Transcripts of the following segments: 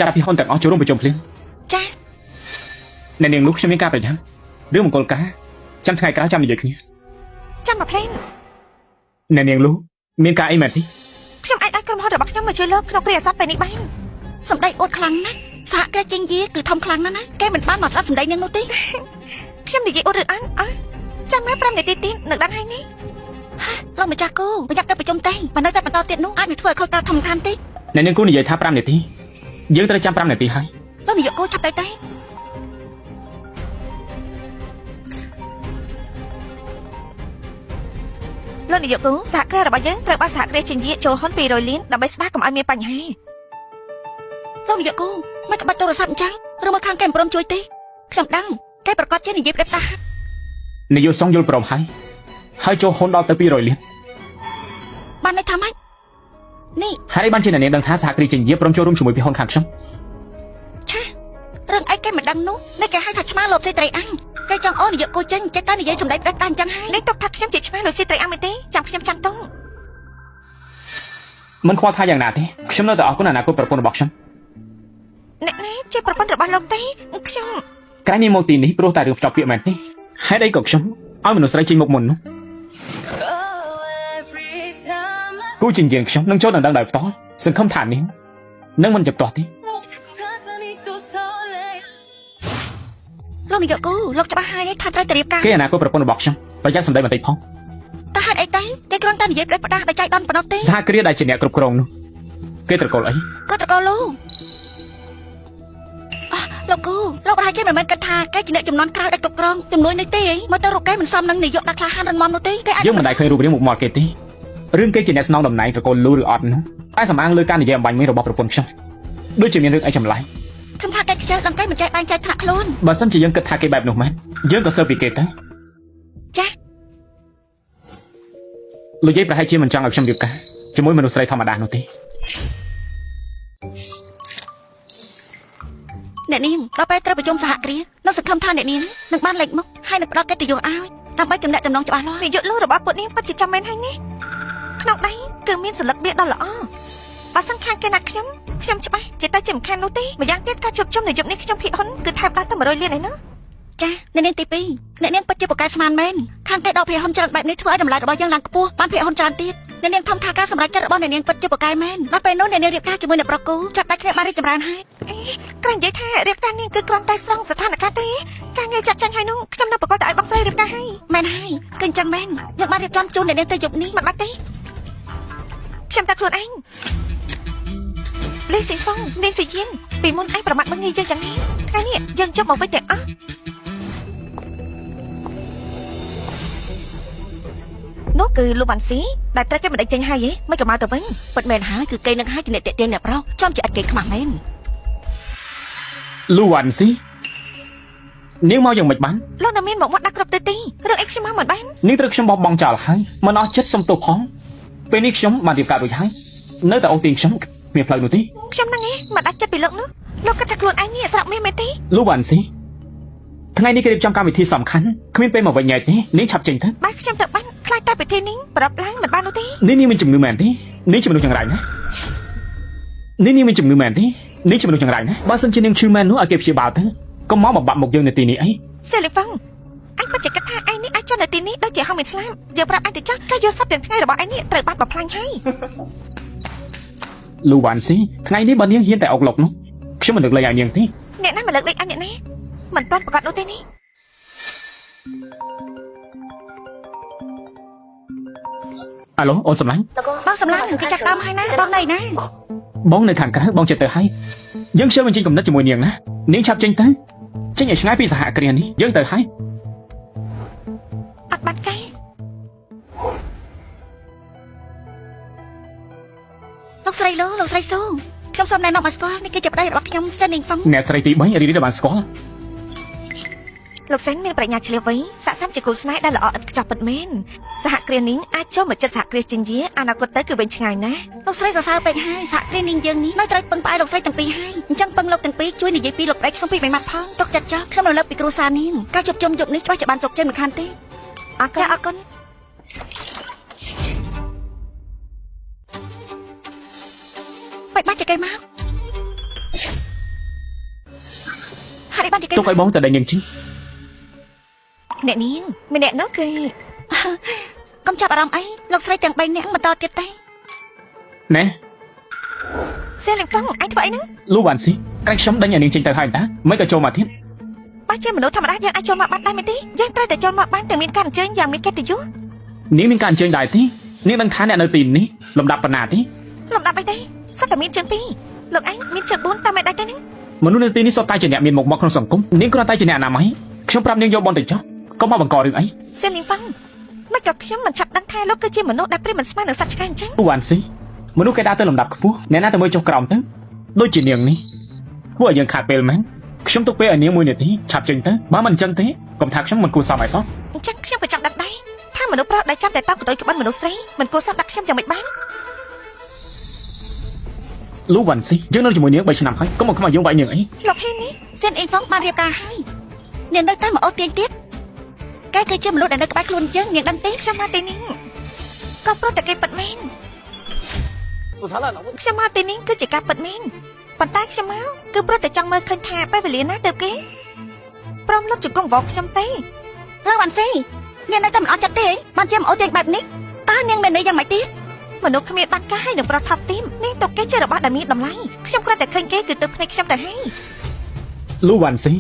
ចាស់ពីហ៊ុនទាំងអស់ចូលរួមប្រជុំភ្លាម ចា អ្នកនាងនោះខ្ញុំមានការប្រញាប់រឿងមង្គលការចាំថ្ងៃក្រោយចាំនិយាយគ្នា ចាំមកភ្លែន អ្នកនាងលូមានការអីមែនទេ ខ្ញុំអាចឲ្យក្រុមហ៊ុនរបស់ខ្ញុំមកជួយលោកក្នុងគ្រាអាសន្នពេលនេះបាន សម្ដីអួតខ្លាំងណាស់សហគ្រាសចេញយាគឺធំខ្លាំងណាស់ណាគេមិនបានមកស្ដាប់សម្ដីនាងនោះទេ ខ្ញុំនិយាយអួតឬអត់អើចាំមក5នាទីទៀតនឹងដឹងហើយនេះ លោកម្ចាស់គូប្រញាប់ទៅប្រជុំទេបើនៅតែបន្តទៀតនោះអាចនឹងធ្វើឲ្យខូចការធំឋានទេ អ្នកនាងគូនិយាយថា5នាទីយើងត្រូវចាំ5នាទីហើយ លោកនាយកគូឆាប់ទៅទេ លោកនាយកគូសហគ្រាសរបស់យើងត្រូវបានសហគ្រាសចិនយាចូលហ៊ុន200លានដើម្បីស្ដារកុំឲ្យមានបញ្ហា លោកនាយកគូមិនក្បាច់ទូរស័ព្ទអញ្ចឹងឬមកខាងគេមិនព្រមជួយទេខ្ញុំដឹងគេប្រកាសជានិយាយប្រាប់តា នាយកសុងយល់ព្រមហើយហើយចូលហ៊ុនដល់ទៅ200លាន បានន័យថាម៉េចនេះ ហើយបានជាអ្នកនាងដឹងថាសហគ្រាសចិនយាព្រមចូលរួមជាមួយពីហ៊ុនខាងខ្ញុំ ឆារឿងអីគេមិនដឹងនោះនេះគេហៅថាឆ្មាលោបសេត្រីអាំងគេចង់អូននាយកគូចេញចេះតែនិយាយសម្ដីប្រាប់តាអញ្ចឹងហើយ នេះទុកថាខ្ញុំជាឆ្មាលោកស៊ីត្រីអាំងមែនទេចាំខ្ញុំចាំតុង មិនខ្វល់ថាយ៉ាងណាទេខ្ញុំនៅតែអរគុណអនាគតប្រពន្ធរបស់ខ្ញុំ អ្នកណាជាប្រពន្ធរបស់លោកទេខ្ញុំ ក្រែងនេះមកទីនេះព្រោះតែរឿងភ្ជាប់ពាក្យមែនទេហេតុអីក៏ខ្ញុំឲ្យមនុស្សស្រីចេញមុខមុននោះគូចិនយានខ្ញុំនឹងចូលដណ្ដឹងដោយផ្ទាល់សង្ឃឹមថានាងនឹងមិនចាប់ទាស់ទេ លោកនាយកគូលោកច្បាស់ហើយថាត្រូវតែរៀបការ គេអនាគតប្រពន្ធរបស់ខ្ញុំប្រយ័ត្នសម្ដីបន្តិចផង តើហេតុអីទៅគេគ្រាន់តែនិយាយប្រាប់ផ្ដាស់ដោយចៃដន្យប៉ុណ្ណោះទេ សហគ្រាសដែលជាអ្នកគ្រប់គ្រងនោះគេត្រកូលអី ក៏ត្រកូលលូអះលោកគូលោកប្រហែលជាមិនមែនគិតថាគេជាអ្នកចំនួនក្រោយដែលគ្រប់គ្រងជំនួយនេះទេអីមកទៅរូបគេមិនសមនឹងនាយកដាក់ក្លាហានរឹងមាំនោះទេគេអាច យើងមិនដែលឃើញរូបរាងមុខមាត់គេទេរឿងគេជាអ្នកស្នងតំណែងត្រកូលលូឬអត់នោះតែសំអាងលើការនិយាយអំបញ្ញមិញរបស់ប្រពន្ធខ្ញុំដូចជាមានរឿងអីចម្លែក ខ្ញុំថាគេខ្ជិលដល់គេមិនចេះបែងចែកថ្នាក់ខ្លួន បើសិនជាយើងគិតថាគេបែបនោះមែនយើងក៏សើពីគេទៅ ចា លោកយាយប្រហែលជាមិនចង់ឲ្យខ្ញុំរៀបការជាមួយមនុស្សស្រីធម្មតានោះទេ អ្នកនាងដល់ពេលត្រូវប្រជុំសហគ្រាសនឹងសង្ឃឹមថាអ្នកនាងនឹងបានលេចមុខហើយនឹងផ្ដល់កិត្តិយសឲ្យដើម្បីទំនាក់ទំនងច្បាស់លាស់ នាយកលោករបស់ពួកនាងពិតជាចាំមែនហើយនេះក្នុងដៃគឺមានសន្លឹកបៀដ៏ល្អបើសិនខាងគេណាត់ខ្ញុំខ្ញុំច្បាស់ជាទៅជាមិនខាននោះទេម្យ៉ាងទៀតការជួបជុំនៅយប់នេះខ្ញុំភិកហ៊ុនគឺថែមដល់ទៅ100លានឯណោះ ចាអ្នកនាងទី2អ្នកនាងពិតជាពូកែស្មានមែនខាងគេដកភាគហ៊ុនច្រើនបែបនេះធ្វើឲ្យតម្លៃរបស់យើងឡើងខ្ពស់បានភាគហ៊ុនច្រើនទៀតអ្នកនាងធំថាការសម្រេចចិត្តរបស់អ្នកនាងពិតជាពូកែមែនដល់ពេលនោះអ្នកនាងរៀបការជាមួយអ្នកប្រុសគូចាប់ដៃគ្នាបានរីកចម្រើនហើយ អេក្រែងនិយាយថារៀបការនាងគឺគ្រាន់តែស្រង់ស្ថានភាពទេការងារចាត់ចែងហើយនោះខ្ញុំនៅប្រកបតែឲ្យបងស្រីរៀបការហើយ មែនហើយគឺអញ្ចឹងមែនយើងបានរៀបចំជូនអ្នកនាងទៅយប់នេះ មិនបាច់ទេខ្ញុំតែខ្លួនឯងលីស៊ីហ្វុងនាងស៊ីយិនពីមុនឯងប្រមាថមើលងាយយើងយ៉ាងនេះថ្ងៃនេះយើងជប់មកវិញទាំងអស់នោះគឺលូវ៉ាន់ស៊ីដែលត្រូវគេបណ្ដេញចេញហើយហ៎មិនក៏មកទៅវិញ ពិតមែនហើយគឺគេនឹងហើយជាអ្នកតាក់ទាញអ្នកប្រុសចំជាឥតគេខ្មាស់មែន លូវ៉ាន់ស៊ីនាងមកយ៉ាងម៉េចបាន លោកនៅមានមកមាត់ដាក់គ្រប់ទិសទីរឿងអីខ្ញុំមកមិនបាន នាងត្រូវខ្ញុំបោះបង់ចោលហើយមិនអស់ចិត្តសុំទោសផងពេលនេះខ្ញុំបានរៀបការរួចហើយនៅតែអូសទាញខ្ញុំគ្មានផ្លូវនោះទេ ខ្ញុំហ្នឹងឯងមិនដាច់ចិត្តពីលោកនោះលោកគិតថាខ្លួនឯងនេះស្រកមាសមែនទេ លូវ៉ាន់ស៊ីថ្ងៃនេះគេរៀបចំកម្មវិធីសំខាន់គ្មានពេលមកវិញញ៉ែទេនាងឆាប់ចេញទៅ បើខ្ញុំទៅបានខ្លាចតែពិធីនេះប្រពឡើងមិនបាននោះទេ នេះនាងមានជំងឺមែនទេនាងជាមនុស្សចង្រៃណានេះនាងមានជំងឺមែនទេនាងជាមនុស្សចង្រៃណាបើសិនជានាងឈឺមែននោះឲ្យគេព្យាបាលទៅកុំមកបំបាក់មុខយើងនៅទីនេះអី សេលីហ្វឹងអញពិតជាគិតថាឯងនេះអាចចុះនៅទីនេះដូចជាហងមានស្លាប់យើងប្រាប់អញទៅចាស់ការយកសពទាំងថ្ងៃរបស់ឯងនេះត្រូវបានបំផ្លាញហើយ លូវ៉ាន់ស៊ីថ្ងៃនេះបើនាងហ៊ានតែអុកឡុកនោះខ្ញុំមិនលើកលែងឲ្យនាងទេ អ្នកណាមកលើកលែងអញអ្នកណាមិនទាន់ប្រកាសនោះទេនេះ អាឡូអូនសំឡាញ់ បងសម្លាញ់គេចាប់តាមហើយណាបងនៅណា បងនៅខាងក្រៅបងចិត្តទៅហើយយើងខ្ជិលបញ្ចេញកំណត់ជាមួយនាងណានាងឆាប់ចេញទៅចេញឲ្យឆ្ងាយពីសហគ្រាសនេះយើងទៅហើយ អត់បានកែ លោកស្រីលូលោកស្រីស៊ូខ្ញុំសូមណែនាំឲ្យស្គាល់នេះគឺជាប្តីរបស់ខ្ញុំសេននីងហ្វឹង អ្នកស្រីទី3រីរីដែលបានស្គាល់ លោកសែនមានប្រាជ្ញាឆ្លៀសវៃស័ក្តិសមជាគូស្នេហ៍ដែលល្អឥតខ្ចោះពិតមែនសហគ្រាសនេះអាចចូលមកចិត្តសហគ្រាសចិនយាអនាគតទៅគឺវិញឆ្ងាយណាស់ លោកស្រីសរសើរពេកហើយសហគ្រាសនាងយើងនេះនៅត្រូវពឹងផ្អែកលោកស្រីទាំងពីរហើយអញ្ចឹងពឹងលោកទាំងពីរជួយនិយាយពីលោកប្តីខ្ញុំពីរបីម៉ាត់ផងទុកចិត្តចោះខ្ញុំរំលឹកពីគ្រួសារនាងការជួបជុំយប់នេះច្បាស់ជាបានជោគជ័យមិនខានទេ អរគុណ ចាអរគុណបាច់បាច់ជាគេមក តុអីបានជាគេ ទុកឲ្យបងទៅដេញនាងជី អ្នកនាងម្នាក់នោះគឺ កុំចាប់អារម្មណ៍អីលោកស្រីទាំង3នាក់បន្តទៀតទេ ណែ សៀលីងហ្វឹងឯងធ្វើអីហ្នឹង លូវ៉ាន់ស៊ីក្រែងខ្ញុំដេញឲ្យនាងចេញទៅហើយតាមិនក៏ចូលមកទៀត បើជាមនុស្សធម្មតាយើងអាចចូលមកបានដែរមែនទេយើងត្រូវតែចូលមកបានទាំងមានការអញ្ជើញយ៉ាងមានកិត្តិយស នាងមានការអញ្ជើញដែរទេនាងដឹងថាអ្នកនៅទីនេះលំដាប់ប៉ុណ្ណាទេ លំដាប់អីទេសិតតែមានជើងពីរលោកឯងមានជើង4តាមមិនដែរទេហ្នឹង មនុស្សនៅទីនេះសុទ្ធតែជាអ្នកមានមុខមកក្នុងសង្គមនាងគ្រាន់តែជាអ្នកអនាម័យខ្ញុំប្រាប់នាងយកបនទៅចុះកុំមកបង្ករឿងអី សៀលីងហ្វឹងមិនក៏ខ្ញុំមិនឆាប់ដឹងថាលោកគឺជាមនុស្សដែលព្រាបមិនស្មើនឹងសត្វឆ្កែអញ្ចឹង លូវ៉ាន់ស៊ីមនុស្សគេដើរទៅលំដាប់ខ្ពស់អ្នកណាទៅមើលចុះក្រោមទៅដូចជានាងនេះធ្វើឲ្យយើងខាតពេលមែនខ្ញុំទុកពេលឲ្យនាងមួយនាទីឆាប់ចេញទៅបើមិនអញ្ចឹងទេកុំថាខ្ញុំមិនគួរសមឲ្យសោះ អញ្ចឹងខ្ញុំក៏ចង់ដឹងដែរថាមនុស្សប្រុសដែលចាំតែតោកកតុយក្បិនមនុស្សស្រីមិនគួរសមដាក់ខ្ញុំយ៉ាងម៉េចបាន លូវ៉ាន់ស៊ីយើងនៅជាមួយនាង3ឆ្នាំហើយកុំមកខ្មៅយើងវាយនាងអី លោកហ៊ីនេះ សៀនអ៊ីងហ្វុងបានរៀបការហើយនាងនៅតែមកអូសទាញទៀតគេគឺជាមនុស្សដែលនៅក្បែរខ្លួនយើងនាងដឹងទេ ខ្ញុំមកទីនេះក៏ព្រោះតែគេពិតមែនខ្ញុំមកទីនេះគឺជាការពិតមែនប៉ុន្តែខ្ញុំមកគឺព្រោះតែចង់មើលឃើញថាពេលវេលាណាទៅគេព្រមលុបជង្គង់វល់ខ្ញុំទេ ឡើវ៉ាន់ស៊ីនាងនៅតែមិនអត់ចិត្តទេបានជាមកអូសទាញបែបនេះតើនាងមានន័យយ៉ាងម៉េចទៀត មនុស្សគ្មានបានការឲ្យនឹងប្រថប់ទីមនេះតគេជារបស់ដែលមានតម្លៃខ្ញុំគ្រាន់តែឃើញគេគឺទឹកភ្នែកខ្ញុំទៅហើយ លូវ៉ាន់ស៊ី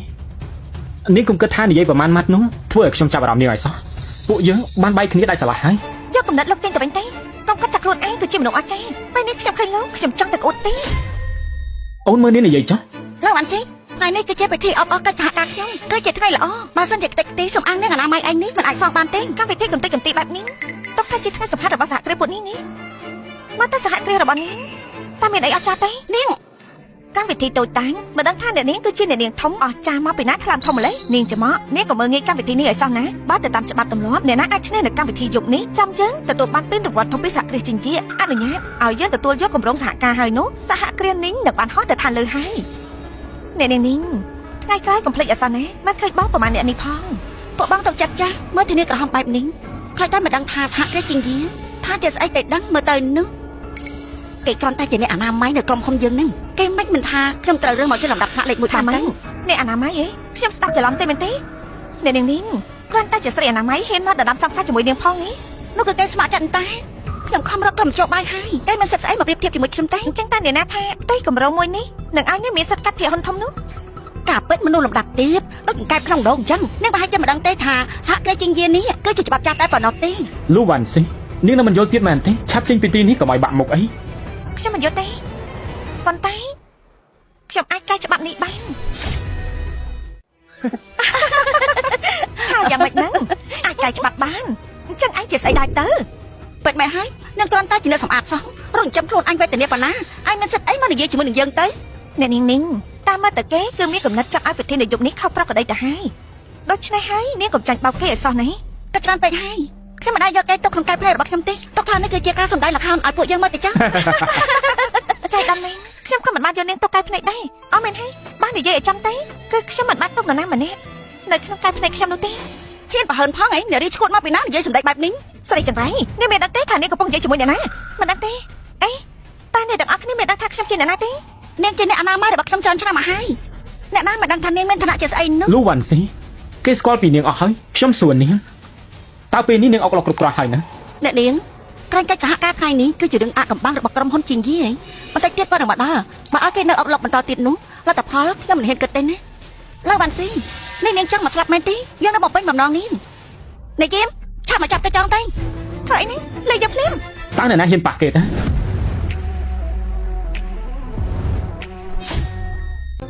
នាងកុំគិតថានិយាយប្រហែលម៉ាត់នោះធ្វើឲ្យខ្ញុំចាប់អារម្មណ៍នាងឲ្យសោះពួកយើងបានបែកគ្នាដាច់ស្រឡះហើយ យកកំណត់លោកចេញទៅវិញទេកុំគិតថាខ្លួនឯងគឺជាមនុស្សអស្ចារ្យពេលនេះខ្ញុំឃើញលោកខ្ញុំចង់តែក្អួតទេ អូនមើលនាងនិយាយចុះ ឡើវ៉ាន់ស៊ីថ្ងៃនេះគឺជាពិធីអបអរកិច្ចសហការខ្ញុំគឺជាថ្ងៃល្អបើសិនជាខ្ទេចខ្ទីសំអាងនាងអនាម័យឯងនេះមិនអាចសងបានទេ កម្មវិធីកំតិចកំទីបែបនេះទុកថាជាថ្ងៃសំខាន់របស់សហគ្រាសពួកនេះនេះមកទៅសហគ្រាសរបស់នាងតើមានអីអស្ចារ្យទេ នាង កម្មវិធីតូចតាចមិនដឹងថាអ្នកនាងគឺជាអ្នកនាងធំអស្ចារ្យមកពីណាថ្លើមធំម្លេះនាងច្មក់នាងក៏មើលងាយកម្មវិធីនេះឲ្យសោះណាបើទៅតាមច្បាប់ទម្លាប់អ្នកណាអាចឈ្នះនៅកម្មវិធីយប់នេះចាំយើងទទួលបានពានរង្វាន់ធំពីសហគ្រាសចិញ្ចៀអនុញ្ញាតឲ្យយើងទទួលយកគម្រោងសហការហើយនោះសហគ្រាសនេះនឹងបានហោះទៅឋានលើហើយអ្នកនាងនេះថ្ងៃក្រោយកុំភ្លេចឲ្យសោះណាមកឃើញបងប្រហែលអ្នកនេះផង ពួកបងទុកចិត្តចាស់មើលធានាក្រហមបែបនេះខ្លាចតែមិនដឹងថាសហគ្រាសជាងយាថាជាស្អីតែដឹងមើលទៅនោះគេគ្រាន់តែជាអ្នកអនាម័យនៅក្រុមហ៊ុនយើងហ្នឹងគេមិនមិនថាខ្ញុំត្រូវរើសមកជាលំដាប់ថ្នាក់លេខ1 ថាម៉េច បានទៅ អ្នកអនាម័យហ៎ខ្ញុំស្ដាប់ច្រឡំទេមែនទេអ្នកនាងនេះគ្រាន់តែជាស្រីអនាម័យហ៊ានមកដណ្ដើមសង្សារជាមួយនាងផងនេះ នោះគឺគេស្ម័គ្រចិត្តតែខ្ញុំខំរកក្រុមចូលបាយហើយគេមិនសិតស្អីមកប្រៀបធៀបជាមួយខ្ញុំទេ អញ្ចឹងតើអ្នកណាថាផ្ទៃកម្រងមួយនេះនឹងឲ្យអ្នកមានសិទ្ធិកាត់ភាគហ៊ុនធំនោះ ការពិតមនុស្សលំដាប់ទាបដូចកង្កែបក្នុងដងអញ្ចឹងនាងប្រហែលជាមិនដឹងទេថាសហគ្រាសជាងយានេះគឺជាច្បាប់ចាស់តែប៉ុណ្ណោះទេ លូវ៉ាន់ស៊ីនាងនៅមិនយល់ទៀតមែនទេឆាប់ចេញពីទីនេះកុំឲ្យបាក់មុខអី ខ្ញុំមិនយល់ទេប៉ុន្តែខ្ញុំអាចកែច្បាប់នេះបាន ថាយ៉ាងម៉េចហ្នឹងអាចកែច្បាប់បានអញ្ចឹងឯងជាស្អីដែរទៅ ពិតមែនហើយនាងគ្រាន់តែជាអ្នកសម្អាតសោះរកចិញ្ចឹមខ្លួនអញវេទនាប៉ុណ្ណាអញមានសិទ្ធិអីមកនិយាយជាមួយនឹងយើងទៅ អ្នកនាងនេះតាមមកតគេគឺមានកំណត់ចង់ឲ្យប្រធាននាយកនេះខុសប្រក្រតីទៅហើយដូច្នេះហើយនាងកុំចាញ់បោកគេឲ្យសោះណា ក៏ច្រើនពេកហើយខ្ញុំមិនអាចយកគេទុកក្នុងកែវភ្នែករបស់ខ្ញុំទេទុកថានេះគឺជាការសម្ដែងល្ខោនឲ្យពួកយើងមើលទៅចាស់ ចៃដល់មែនខ្ញុំក៏មិនបានយកនាងទុកកែភ្នែកដែរអត់មែនហើយបាននិយាយឲ្យចំទេគឺខ្ញុំមិនបានទុកនរណាម្នាក់នៅក្នុងកែភ្នែកខ្ញុំនោះទេ ហ៊ានប្រហើនផងអីអ្នករីឈួតមកពីណានិយាយសម្ដែងបែបនេះ ស្រីចង្រៃនាងមានដឹងទេថានាងកំពុងនិយាយជាមួយអ្នកណាមិនដឹងទេអេតើអ្នកទាំងអស់គ្នាមានដឹងថាខ្ញុំជាអ្នកណាទេ នាងជាអ្នកអនាម័យរបស់ខ្ញុំច្រើនឆ្នាំមកហើយអ្នកណាមិនដឹងថានាងមានឋានៈជាស្អីនោះ លូវ៉ាន់ស៊ីគេស្គាល់ពីនាងអស់ហើយខ្ញុំសួរនាងតើពេលនេះនាងអុកឡុកគ្រប់គ្រាន់ហើយណា អ្នកនាងក្រែងកិច្ចសហការថ្ងៃនេះគឺជារឿងអាក់កំបាំងរបស់ក្រុមហ៊ុនជីងយីឯងបន្តិចទៀតគាត់នឹងមកដល់បើឲ្យគេនៅអុកឡុកបន្តទៀតនោះលទ្ធផលខ្ញុំមិនហ៊ានគិតទេណាឡើវ៉ាន់ស៊ីនេះនាងចង់មកស្លាប់មែនទេយើងនៅបំពេញបំណងនាងអ្នកយៀមឆាប់មកចាប់ទៅចង់ទៅ ធ្វើអីនេះលេងយកភ្លាម តើអ្នកណាហ៊ានប៉ះគេតា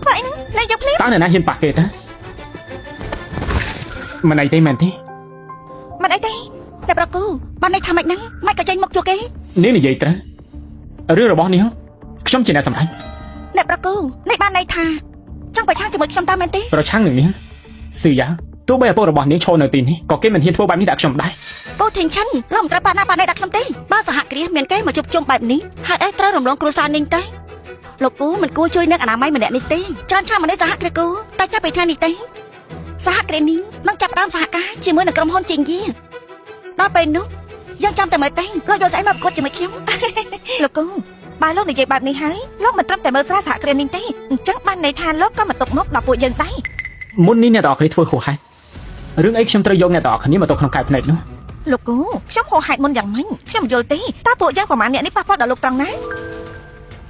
ធ្វើអីនេះលេងយកភ្លាម តើអ្នកណាហ៊ានប៉ះគេតាមិនអីទេមែនទេ មិនអីទេ អ្នកប្រគូបានន័យថាម៉េចហ្នឹងម៉េចក៏ចេញមុខជួគេ នាងនិយាយត្រូវរឿងរបស់នាងខ្ញុំជាអ្នកសម្រេច អ្នកប្រគូនេះបានន័យថាចង់ប្រឆាំងជាមួយខ្ញុំតើមែនទេ ប្រឆាំងនឹងនាងស៊ឺយ៉ាទោះបីឪពុករបស់នាងឈរនៅទីនេះក៏គេមិនហ៊ានធ្វើបែបនេះដាក់ខ្ញុំដែរ ពូធីងឈិនលោកមិនត្រូវបាណាបាណីដាក់ខ្ញុំទេបើសហគ្រាសមានគេមកជួបជុំបែបនេះហេតុអីត្រូវរំលងគ្រួសារនាងទេលោកពូមិនគួរជួយអ្នកអនាម័យម្នាក់នេះទេច្រើនឆ្នាំមកនេះសហគ្រាសគូតែចាប់ពីថ្ងៃនេះទេសហគ្រាសនេះនឹងចាប់ផ្ដើមសហការជាមួយនឹងក្រុមហ៊ុនជីងយាដល់ពេលនោះយើងចាំតែមើលទេលោកយកស្អីមកប្រកួតជាមួយខ្ញុំ លោកគូបើលោកនិយាយបែបនេះហើយលោកមិនត្រឹមតែមើលស្រាលសហគ្រាសនេះទេអញ្ចឹងបានន័យថាលោកក៏មិនទុកមុខដល់ពួកយើងដែរ មុននេះអ្នកទាំងអស់គ្នាធ្វើហួសហេតុរឿងអីខ្ញុំត្រូវយកអ្នកទាំងអស់គ្នាមកទៅក្នុងកែវភ្នែកនោះ លោកគូខ្ញុំហួសហេតុមុនយ៉ាងម៉េចខ្ញុំមិនយល់ទេតើពួកយើងប្រហែលអ្នកនេះប៉ះពាល់ដល់លោកត្រង់ណា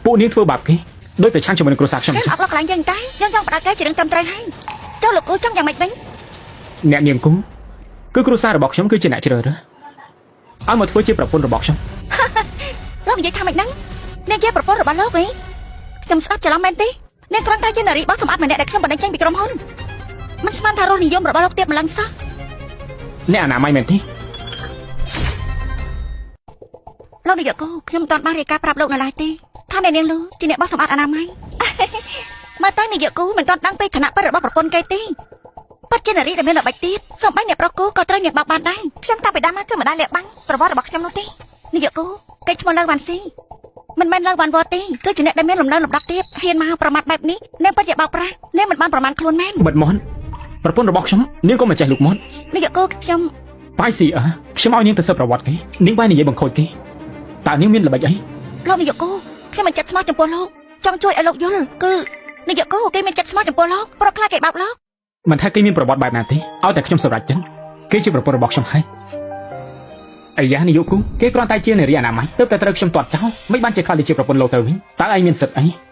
ពួកនាងធ្វើបាបគេដោយប្រឆាំងជាមួយនឹងគ្រួសារខ្ញុំ គេអត់លុកកន្លែងយើងតែយើងចង់បដៅគេជារឿងត្រឹមត្រូវហើយចុះលោកគូចង់យ៉ាងម៉េចវិញ អ្នកនាងគូគឺគ្រួសាររបស់ខ្ញុំគឺជាអ្នកជ្រើសរើសឲ្យមកធ្វើជាប្រពន្ធរបស់ខ្ញុំ លោកនិយាយថាម៉េចហ្នឹងនាងជាប្រពន្ធរបស់លោកវិញខ្ញុំស្ដាប់ច្រឡំមែនទេនាងគ្រាន់តែជានារីបោះសម្អាតម្នាក់ដែលខ្ញុំបណ្ដេញចេញពីក្រុមហ៊ុនមិនស្មានថារសនិយមរបស់លោកទៀបម្លឹងសោះ អ្នកអនាម័យមែនទេ លោកនាយកគូខ្ញុំមិនទាន់បានរាយការណ៍ប្រាប់លោកនៅឡើយទេថាអ្នកនាងលូជាអ្នកបោះសម្អាតអនាម័យ មកតែនាយកគូមិនទាន់ដឹងពីឋានៈពិតរបស់ប្រពន្ធគេទេពិតជានារីដែលមានល្បិចទៀតសំបីអ្នកប្រុសគូក៏ត្រូវនាងបោកបានដែរ ខ្ញុំតាំងពីដើមមកគឺមិនដែលលាក់បាំងប្រវត្តិរបស់ខ្ញុំនោះទេ នាយកគូគេឈ្មោះលៅវ៉ាន់ស៊ីមិនមែនលៅវ៉ាន់វ៉ទេគឺជាអ្នកដែលមានលំនៅលំដាប់ទាបហ៊ានមកប្រមាថបែបនេះនាងពិតជាបោកប្រាស់នាងមិនបានប្រមាថខ្លួនមែន បិទមាត់ប្រពន្ធរបស់ខ្ញុំនាងក៏មិនចេះលូកមាត់ នាយកគូខ្ញុំ បាយស៊ីអើខ្ញុំឲ្យនាងទៅសើប្រវត្តិគេនាងបាយនិយាយបង្ខូចគេតើនាងមានល្បិចអី លោកនាយកគូខ្ញុំមិនចិត្តស្មោះចំពោះលោកចង់ជួយឲ្យលោកយល់គឺនាយកគូគេមានចិត្តស្មោះចំពោះលោកព្រោះខ្លាចគេបោកលោក មិនថាគេមានប្រវត្តិបែបណាទេឲ្យតែខ្ញុំសម្រេចចឹងគេជាប្រពន្ធរបស់ខ្ញុំហើយអាយ៉ានាយកគូគេគ្រាន់តែជានារីអនាម័យទើបតែត្រូវខ្ញុំទាត់ចោលមិនបានជាខ្លាចទៅជាប្រពន្ធលោកទៅវិញតើឯងមានសិទ្ធិអី